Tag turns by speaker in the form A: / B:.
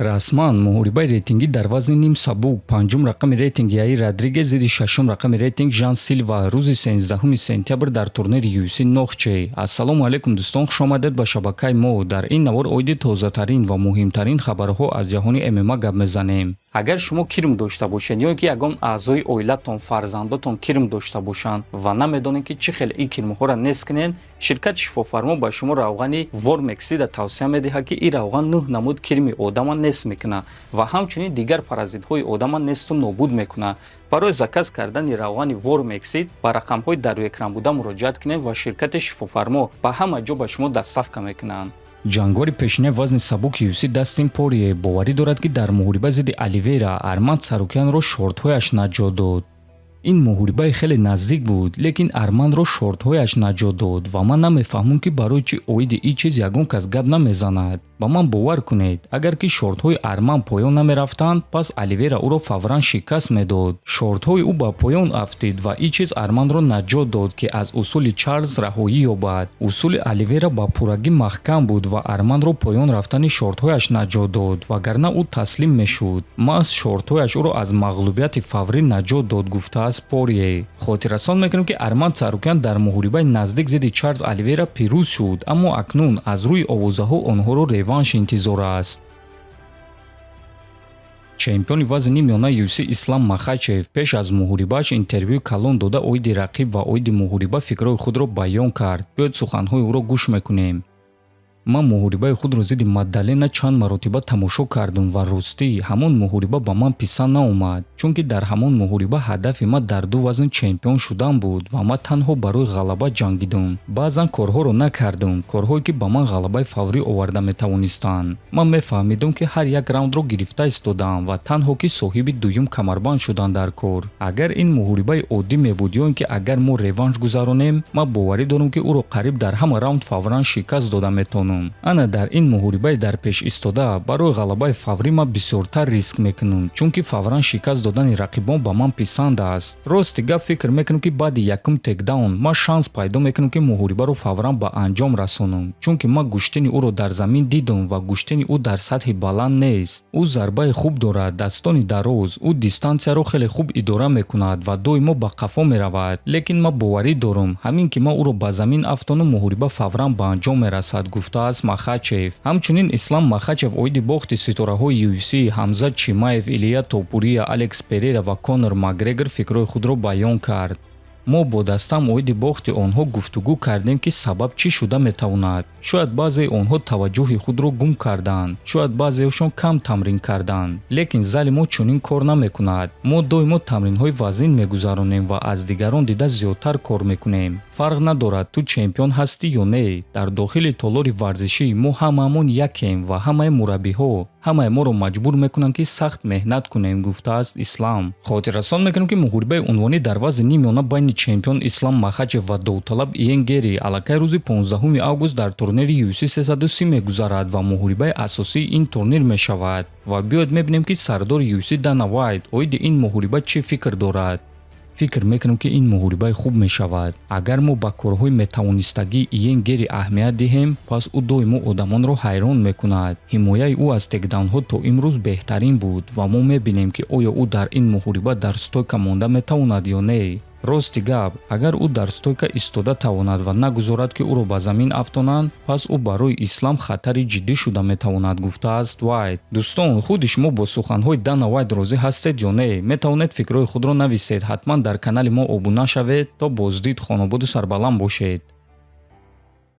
A: Расман муҳорибаи рейтингӣ дар вазни нимсабук, панҷум рақами рейтинг Яир Родригес зидди шашум рақами рейтинг Жан Силва, рӯзи 13 сентябр дар турнири UFC Нохче. Ассалому алайкум, дӯстон, хушомадед ба шабакаи мо. Дар ин навор оиди тозатарин ва муҳимтарин хабарҳо аз ҷаҳони ММА гап мезанем. Агар шумо кирм дошта бошед ё ки ягон аъзои оилатон, фарзандотон кирм дошта бошанд ва намедонед, ки чӣ хел ин кирмҳоро нест кунед, ширкати Шифофармо ба шумо равғани Вормексида тавсия медиҳад, ки ин равған нӯҳ намуд кирми одама нест мекунад ва ҳамчунин дигар паразитҳои одама несту нобуд мекунад. Барои заказ кардани равғани Вормексид ба рақамҳои дар рӯи экран буда муроҷиат кунед ва ширкати Шифофармо ба ҳама ҷо ба шумо доставка мекунанд. Ҷанговари пешинаи вазни сабуки UFC Дастин Порие боварӣ дорад, ки дар муҳориба зидди Оливейра Арман Царукянро шортҳояш наҷот дод. Ин муҳорибаи хеле наздик буд, лекин Арманро шортҳояш наҷот дод ва ман намефаҳмам, ки барои чӣ оиди ин чиз ягон кас гап намезанад. Ба ман бовар кунед, агар ки шортҳои Арман поён намерафтанд, пас Оливера ӯро фавран шикаст медод. Шортҳои ӯ ба поён афтид ва ин чиз Арманро наҷот дод, ки аз усули Чарлз раҳоӣ ёбад. Усули Оливера ба пуррагӣ маҳкам буд ва Арманро поён рафтани шортҳояш наҷот дод, вагарна ӯ таслим мешуд. Маҳз шортҳояш ӯро аз мағлубияти фаврӣ наҷот дод, гуфтааст Порие. Хотиррасон мекунем, ки Арман Царукян дар муҳорибаи наздик зидди Чарлз Оливера пирӯз шуд, аммо акнун аз рӯи овозаҳо онҳоро реванш интизор аст. Чемпиони вазни миёнаи UFC Ислам Махачев пеш аз муҳорибааш интервюи калон дода, оиди рақиб ва оиди муҳориба фикрҳои худро баён кард. Биёед, суханҳои ӯро гӯш мекунем. Ман муҳорибаи худро зидди Маддалена чанд маротиба тамошо кардам ва ростӣ, ҳамон муҳориба ба ман писанд наомад, чунки дар ҳамон муҳориба ҳадафи ман дар ду вазн чемпион шудан буд ва ман танҳо барои ғалаба ҷангидам. Баъзан корҳоро накардам, корҳое ки ба ман ғалабаи фаврӣ оварда метавонистанд. Ман мефаҳмидам, ки ҳар як раундро гирифта истодаам ва танҳо ки соҳиби дуюм камарбанд шудан дар кор. Агар ин муҳорибаи оддӣ мебуд ё ин ки агар мо реванш гузаронем, ман боварӣ дорам, ки ӯро қариб дар ҳама раунд фавран шикаст дода метавонам. Ана дар ин муҳорибаи дар пеш истода барои ғалабаи фаврӣ ман бисёртар риск мекунам, чунки фавран шикаст додани рақибон ба ман писанд аст. Рости гап, фикр мекунам, ки баъди якум тейкдаун ман шанс пайдо мекунам, ки муҳорибаро фавран ба анҷом расонам, чунки ман гӯштини ӯро дар замин дидам ва гӯштини ӯ дар сатҳи баланд нест. Ӯ зарбаи хуб дорад, дастони дароз, ӯ дистансияро хеле хуб идора мекунад ва доимо ба қафо меравад, лекин ман боварӣ дорам, ҳамин ки ман ӯро ба замин афтонам, муҳориба фавран ба анҷом мерасад, гуфтааст Махачев. Ҳамчунин Ислам Махачев оиди бохти ситораҳои UFC Ҳамзат Чимаев, Илия Топурия, Алекс Перера ва Конор Макгрегор фикрҳои худро баён кард. Мо бо дастам оиди бохти онҳо гуфтугӯ кардем, ки сабаб чӣ шуда метавонад. Шояд баъзеи онҳо таваҷҷӯҳи худро гум карданд, шояд баъзеашон кам тамрин карданд, лекин зали мо чунин кор намекунад. Мо доимо тамринҳои вазнин мегузаронем ва аз дигарон дида зиёдтар кор мекунем. Фарқ надорад, ту чемпион ҳастӣ ё не, дар дохили толори варзишӣ мо ҳамаамон якем ва ҳамаи мураббиҳо ҳамаи моро маҷбур мекунанд, ки сахт меҳнат кунем, гуфтааст Ислам. Хотиррасон мекунем, ки муҳорибаи унвонӣ дар вазни ниммиёна байни чемпион Ислам Махачев ва довталаб Иен Гери аллакай рӯзи 15 август дар турнири UFC 330 мегузарад ва муҳорибаи асосии ин турнир мешавад. Ва биёед, мебинем, ки сардори UFC Дана Вайт оиди ин муҳориба чӣ фикр дорад. Фикр мекунам, ки ин муҳорибаи хуб мешавад. Агар мо ба корҳои метавонистагии Иен Гери аҳамият диҳем, пас ӯ доимо одамонро ҳайрон мекунад. Ҳимояи ӯ аз тейкдаунҳо то имрӯз беҳтарин буд ва мо мебинем, ки оё ӯ дар ин муҳориба дар стойка монда метавонад ё не. Рости гап, агар ӯ дар стойка истода тавонад ва нагузорад, ки ӯро ба замин афтонанд, пас ӯ барои Ислам хатари ҷиддӣ шуда метавонад, гуфтааст Вайт. Дӯстон, худи шумо бо суханҳои Дана Вайт розӣ ҳастед ё не? Метавонед фикрҳои худро нависед. Ҳатман дар канали мо обуна шавед. То боздид, хонободу сарбаланд бошед.